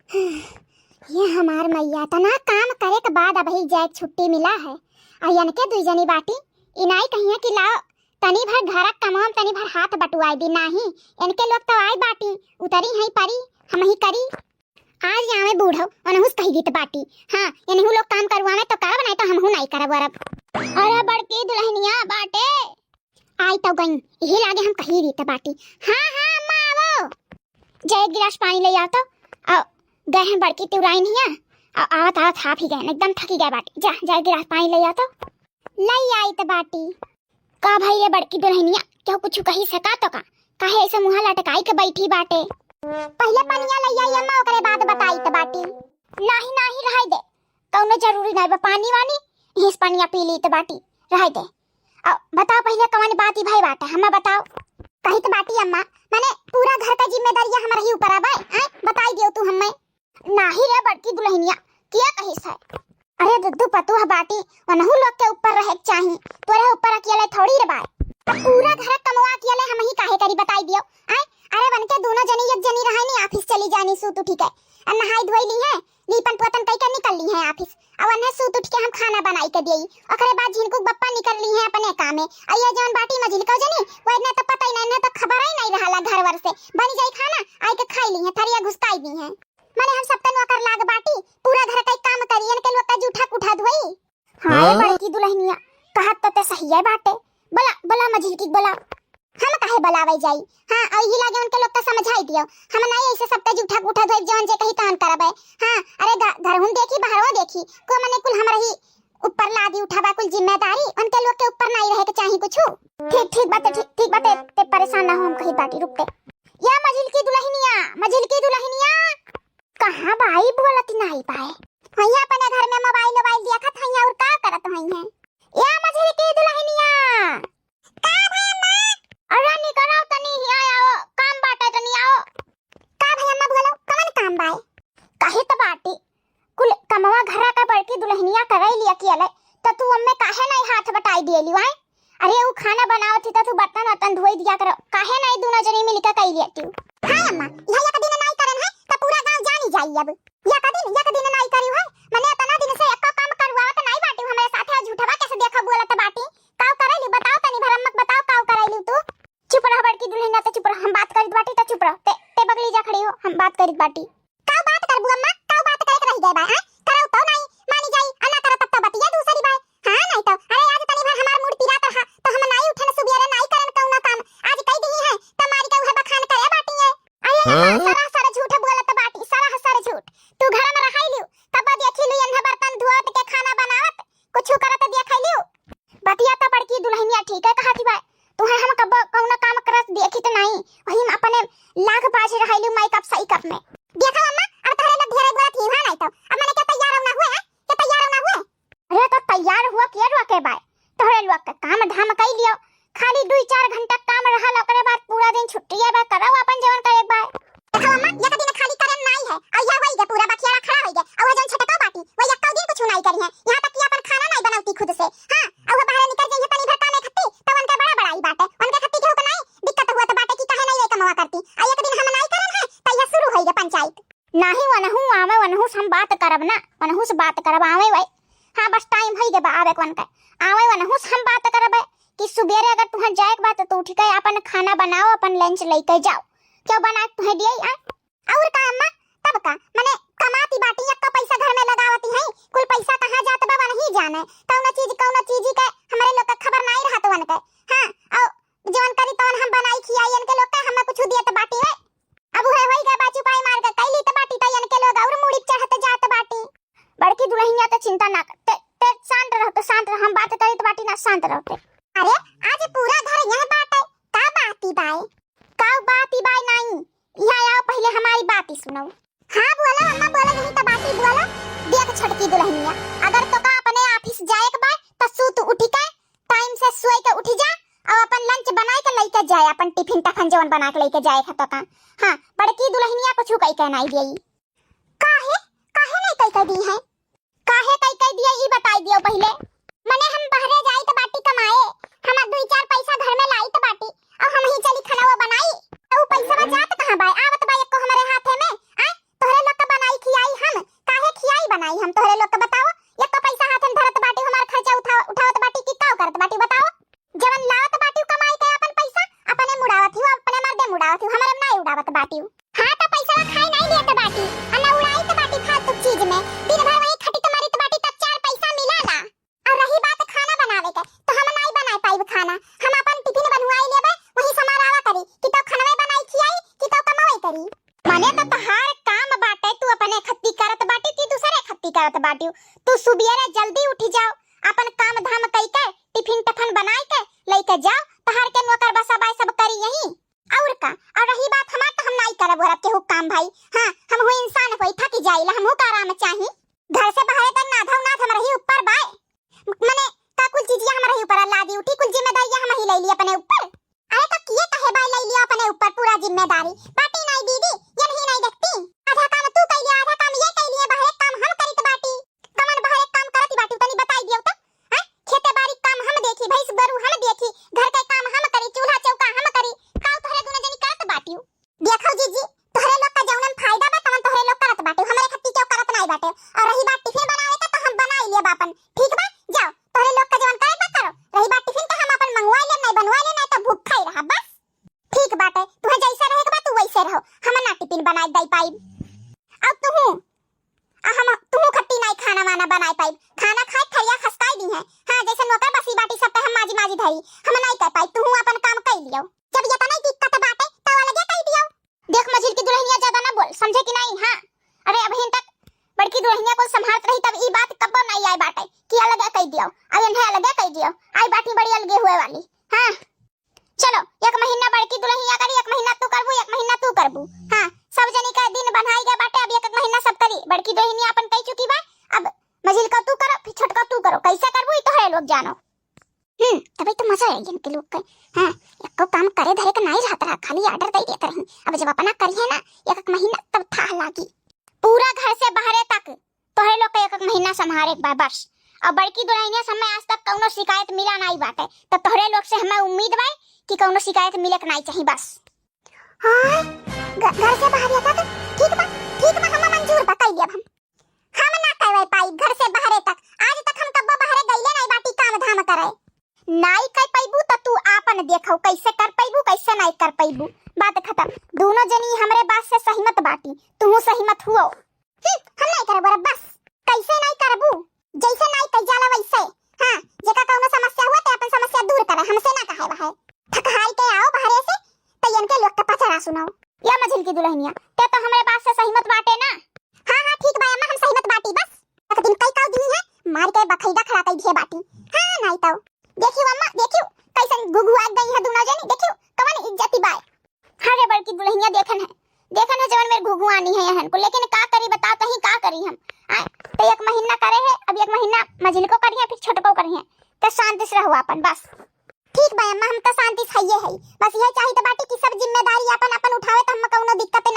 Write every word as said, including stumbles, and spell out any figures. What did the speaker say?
ये हमार मइया, तना काम करे के बाद अबही जाए के छुट्टी मिला है। आ इनके दुई जनी बाटी, ई नाई कहिया कि लाओ तनी भर घर क कमवा में तनी भर हाथ बटुआई दी, नाही। इनके लोग तो आई बाटी, उतरी हैं परी, हमही करी। आज जावे बूढ़ो, ओनहू से कही दीत बाटी। हाँ, इनहू लोग काम करवावे तो करब, नाई तो हमहू नाई करब वरब। अरे बड़की दुलहनिया बाटे। आई तो गई, यही लागे हम कही दीत बाटी। हाँ, हाँ, अम्मा आवो। जाए एक गिलास पानी ले आओ तो। आ, गए हैं बड़की तिउराइन हिया। आ, आवत आवत हाफ ही गए, एकदम थकी गए बाटी। जा, जाए एक गिलास पानी ले आओ तो। ले आई त बाटी। का भई रे बड़की दुलहनिया, केहू कुछ कही सका तो का? काहे ऐसे मुँह लटकाई के बैठी बाटे? पहिले पनिया ले आई अम्मा, ओकरे बाद बताई त बाटी। नाही, नाही, रहे दे, कौनो जरूरी नाही बा पानी वानी, यहीं से पनिया पी ली त बाटी, रहे दे। अब बताओ पहिले कौन बात ही भाई बाटे, हमें बताओ। कही त बाटी अम्मा, माने पूरा घर का जिम्मेदारिया हमारे ही ऊपर आबे, आय? बताई दियो तू हमें। नाही रे बड़की दुलहनिया, किया कहिस है? अरे दुद्दू पतोह बाटी, वनहू लोग के ऊपर रहे के चाही, तोरे ऊपर अकेले थोड़ी रे बाय। अब पूरा घर कमवा अकेले हम ही काहे करी बताई दियो, आय? अरे वनके दोनों जनी एक जनी रहे नी, ऑफिस चली जानी सूत उठी के, अब नहाई धोई ली है, लीपन पोतन कई के निकल ली है ऑफिस, अब वन्हे सूत उठ के हम खाना बनाई के देई, ओकरे बाद झिनकू के बप्पा निकल ली है अपने कामे, और ये जौन बाटी मझिलको जनी, वो इन्हें तो पता ही नहीं, इन्हें तो खबर ही नहीं रहला घर वर से, बनी जाई खाना, आई के खाई ली है, थरिया घुसकाई दी है। माने हम सब त नौकर लाग बाटी, पूरा घर का काम करी, इनके लोग का जूठा कूठा धोई। हाँ, हाँ? बड़की दुलहनिया, कहत त ते सही है बाटे। बोला, बोला मझिलकी, बोला। हम काहे बोलावे जाई? हाँ, और ये लागे उनके लोग का समझाई दियो। हम नहीं ऐसे सब का जूठा कूठा धोई, जौन जे कही तौन करबे। हाँ, अरे घ-, घर हूँ देखी, बाहरों देखी, को मने कुल हमरा ही ऊपर लादी उठाबा कुल जिम्मेदारी, उनके लोग के ऊपर नहीं रहे के चाही कुछ। ठीक, ठीक बाटे, ठीक, ठीक बाटे, ते परेशान ना हो, हम कही बाटी, रुक ते। या मझिलकी दुलहनिया, मझिलकी दुलहनिया। कहाँ बाई बोलत नाई बाय? हइया अपने घर में मोबाइल वोबाइल देखत हइया और का करत हइया? या मझिलकी दुलहनिया। का भइया माँ? अरे निकरो तनी हिया आओ, काम बाटे तनी आओ। का भइया माँ बोलो, कौन काम बाय? कही त बाटी, कुल कमवा घरा का बड़की दुलहनिया कराई लिया कि अले, त तू अम्मे काहे नहीं हाथ बटाई दिए लियो, आय? अरे, ऊ खाना बनावत ही त तू बर्तन वर्तन धोई दिया करो, काहे नाई दूनो जनी मिलके कई लेती हूँ? हाँ अम्मा, यह एक दिन नाई करन है त पूरा गांव जानी जाई अब। एक दिन, एक दिन नाई करी है, मने इतना दिन से एको काम करवावत नाई बाटी हमरे साथे, झूठवा कैसे देखो बोलत बाटी। काव करैली बताओ तनी भर अम्मा के बताओ काव करैली तू? चुप रह बड़की दुल्हनिया, त चुप रह, हम बात करित बाटी त चुप रह, ते, ते बगली जा खड़ी हो, हम बात करित बाटी। काव बात करबू अम्मा, काव बात करे के रह गए बा, हाँ? करौ तो नाई, मानी जाई, आ ना करत तब तो बतिया दूसरी बाय। हाँ, नाई तो, अरे आज तनी भर हमार मूड पिरात रहा, तो हम नाई उठन सुबेरे नाई करन कौनो काम। आज कई दिही है, त मारी के उहे बखान करे बाटी है। अरे हाँ? सरासर झूठ बोलत बाटी, सरासर झूठ। तू घर में रहाई लियो, तब देखी लियो एन्हे बर्तन धोत के खाना बनावत, कुछ करत देखै लियो। बतिया त बड़की दुल्हनिया ठीक है कहती बा, तुहे हम कब कौनो काम करत देखी त नाई, वही में अपने लाग बाज रहै लियो मेकअप सेकअप में। देखो अम्मा, अब तोहरे लोग ढेरे बोलत ही हुआ नाई तो, अब मने के तैयार ना हुए, के तैयार ना हुए। अरे तो तैयार हुआ के रुआ के बाय, तोहरे लोग के काम धाम कई लियो, खाली दुई चार घंटा काम रहल, ओकरे बाद पूरा दिन छुट्टी है बा, करौ अपन जवन करे के बा। देखो अम्मा, एक दिन खाली करन नाई है, और यह वही के पूरा बखियारा खड़ा होई गए, और वह जौन छटकौ बाटी, वह यक्कौ दिन कुछ नाई करी है, यहाँ तक कि अपन खाना नाई बनौती खुद से। हाँ, और वह बाहर निकल जाइए तनी भर कामे खत्ती, तो उनके बड़ा बड़ाई बाटे, उनके खत्ती केहू के नाई दिक्कत हुआ तो बाटे कि काहे नाई ये कमवा करती, और एक दिन हम नाई करन है, तो यह शुरू होई गए पंचायत। नाही वनहू आवे, वनहू से हम बात करब ना, वनहू से बात करब आवे भाई। हाँ, बस टाइम भई गए बा आवे कौन का। आवे वनहू से हम बात करब कि सुबेरे अगर तुहाँ जाए के बा तो तू उठ के अपन खाना बनाओ, अपन लंच लेके जाओ। क्यों बना के तुहे दिए आ? और का अम्मा, तब का? मने कमाती बाटी, एक्को पैसा घर में लगावती है, कुल पैसा कहाँ जात बा वनही जाने। कौनो चीज, कौनो चीज के हमरे लोग का खबर नाई रहत वन के। हाँ, और जवन करी तवन हम बनाई खियाई इनके लोग का, हमें कुछ दियत बाटी है। अब उहे होई गए बा, चुपाई मार के कैली त बाटी त इनके लोग और मुड़ी चढ़त जात बाटी। बड़की दुल्हनिया त चिंता ना कर, ते, ते शांत रह, तो शांत रह, हम बात करी त बाटी ना, शांत रह ते। अरे, आज पूरा घर यह बाटे, का बाती बाय? का बाती बाय नाई? यहाँ आओ पहिले हमारी बाती सुनो। हाँ बोला अम्मा, बोला नहीं त बाती बोला। देख छोटकी दुल्हनिया, अगर तो का अपने ऑफिस जाए के बा त सूत उठी के टाइम से सोए के उठी जा और अपन लंच बनाए के लेके जाए, अपन टिफिन टफन जवन बना के लेके जाए के तो का। हाँ, बड़की दुल्हनिया कुछ कई के नाई दिए। काहे? काहे नहीं कई के दी है? काहे कई के दिए ई बताई दियो पहिले। मने हम बहरे जाई त बाटी कमाए, हमार दुई चार पैसा घर में लाई त बाटी, और हम ही चली खाना वो बनाई, तो ऊ पैसा जात कहाँ बाय? आवत बा एको हमरे हाथे में, आय? तोहरे लोग का बनाई आई हम तोहरे लोग के बताओ, एक तो पैसा हाथ में धरत बाटी, हमार खर्चा उठा-, उठावत बाटी कि काव करत बाटी बताओ? जवन लावत बाटी कमाई के अपन पैसा, अपने मुड़ावत ही, अपने मर्दे मुड़ावत ही, हमरे नाई उड़ावत बाटी। हाँ, तो पैसा खाए नाई लेत बाटी, आ ना उड़ाइत बाटी फालतू चीज में। दिन भर वही खटित मरित बाटी, तब चार पैसा मिला ना। और रही बात खाना बनावे के, तो हम नाई बनाए पाइब खाना। हम अपन टिफिन बनवाई लेबे, वही समारावा करी कि तो खनवे बनाई खियाई कि तो कमाई करी। माने तो तहार काम बाटे, तू अपने खत्ती करत बाटी कि दूसरे खत्ती करत बाटी? तू सुबेरे जल्दी उठी जाओ, अपन काम धाम कई के, टिफिन टफन बनाई के, लई के जाओ, तहार के नौकर बसा बाय सब करी यही। और का? और रही बात हमार, तो हम नाई करब औरत के हुक्म भाई। हाँ, हम हूँ इंसान होई, थक जाइला, हमहू का आराम चाही। घर से बाहरे तक नाधव नाथ हमरे ही ऊपर बाय। मने का कुल चीजिया हमरे ही ऊपर लादी उठी, कुल जिम्मेदारियां हम ही ले ली अपने ऊपर। अरे तो किए कहे बाय ले लियो अपने ऊपर पूरा जिम्मेदारी? बाटी नाई दीदी, ये नहीं नाई देखती? आधा काम तू कई लिया, आधा काम ये कई लिए, बाहरे काम हम करित बाटी। कमन बाहरे काम करत बाटी, तनी बताई दियो तो। हैं? खेते बारी काम हम देखी, भैंस गोरू हम देखी, घर के काम हम करी, चूल्हा चौका हम करी। काव तोहरे दुनो जनी करत बाटियो? देखो जीजी, तोहरे लोग का जौन में फायदा बा, तवन तोहरे लोग करत बाटे, हमरे खत्ती क्यों करत नाई बाटे। और रही बात टिफिन बनावे का, तो हम बनाई लेब आपन, ठीक बा? जाओ, तोहरे लोग का जवन करे बा करो, रही बात टिफिन तो हम आपन मंगवाई लेब, नाई बनवाई लेब, नाई तो भूखा ही रहा बस। ठीक बाटे, तुहे जैसे रहे के बा तू वैसे रहो, हम ना टिफिन बनाए दई पाई। अब तुहू आ हम तुहू खट्टी नाई खाना वाना बनाए पाइब। खाना खाए थरिया खसकाई दी है। हाँ, जैसे नौकर बसी बाटी सब पे हम माजी माजी धरी, हम नाई कर पाइब, तुहू अपन काम कर लियो। जब ये तनाई दिक्कत बाटे तो अलगे कह दियो। देख मझिल की दुल्हनिया, ज्यादा ना बोल, समझे कि नाई? हाँ, अरे अबहिन तक बड़की दुल्हनिया को संभालत रही, तब ई बात कब्बो नाई आए बाटे कि अलगे कह दियो, अब इन्हें अलगे कह दियो। आई बाटी बड़ी अलगे हुए वाली। हाँ, चलो, एक महीना बड़की दुल्हनिया करी, एक महीना तू करबू, एक महीना तू करबू। हाँ, सब जनी का दिन बन्हाई गए बाटे, अब एक, एक महीना सब करी। बड़की दुल्हनिया अपन कही चुकी बा, अब मझिल का तू करो, फिर छोटका तू करो। कैसे करबू, ई तोहरे लोग जानो। हम्म, तबे तो मजा आई इनके लोग के। हाँ, एको काम करे धरे के नाई रहत रहा, खाली order दे देत रही। अब जब अपना करिए ना एक, एक महीना, तब थाह लागी। पूरा घर से बाहरे तक तोहरे लोग के एक, एक महीना संभारे के बा बस। और बड़की दुल्हनिया से हमें आज तक कौनो शिकायत मिला नाई बाटे, तो तोहरे लोग से हमें उम्मीद बा कि कौनो शिकायत मिले के नाई चाही बस। हाँ, घ-, घर से बाहर आता तो ठीक बा, ठीक बा, हम मंजूर बा, कई लेब हम। हम ना करवाई पाई घर से बाहरे तक, आज तक हम कब्बो बाहरे गईले नाई बाटी काम धाम करे। नाई कर पैबू तो तू आपन देखो, कैसे कर पैबू, कैसे नाई कर पैबू। बात खत्म। दोनों जनी हमरे बात से सहमत बाटी, तू सहमत हुओ। हम्म, हम नाई करबो रे बस। कैसे नाई करबू? जैसे नाई कई जाला वैसे। हाँ, जेका कौनो समस्या हुआ ते अपन समस्या दूर करे, हमसे ना कहे वहे। थकहाई के आओ बाहरे से, तो इनके लोग के पचरा सुनाओ। या मझिल की दुल्हनिया, ते तो हमरे बात से सहमत बाटे ना? हाँ, हाँ, ठीक बा अम्मा, हम सहमत बाटी बस। एक दिन कई काव दी है, मार के बखैदा खड़ा कई दिए बाटी। हाँ, नाई तो। देखियो अम्मा, देखियो, कैसन घुघुआ गई है दोनों जनी, देखियो, कवन इज्जती बाय। अरे बड़की दुल्हनिया, देखन है, देखन है जवन मेरे घुघुआनी है यहन को, लेकिन का करी बताओ, तही का करी हम? आए, तो एक महीना करे है, अब एक महीना मझिल को करी है, फिर छोटको करी है, तो शांति से रहो अपन बस। ठीक बा अम्मा, हम तो शांति से हइये है, बस यह चाहित बाटी कि सब जिम्मेदारी अपन अपन उठावे, तो हम कौनो दिक्कत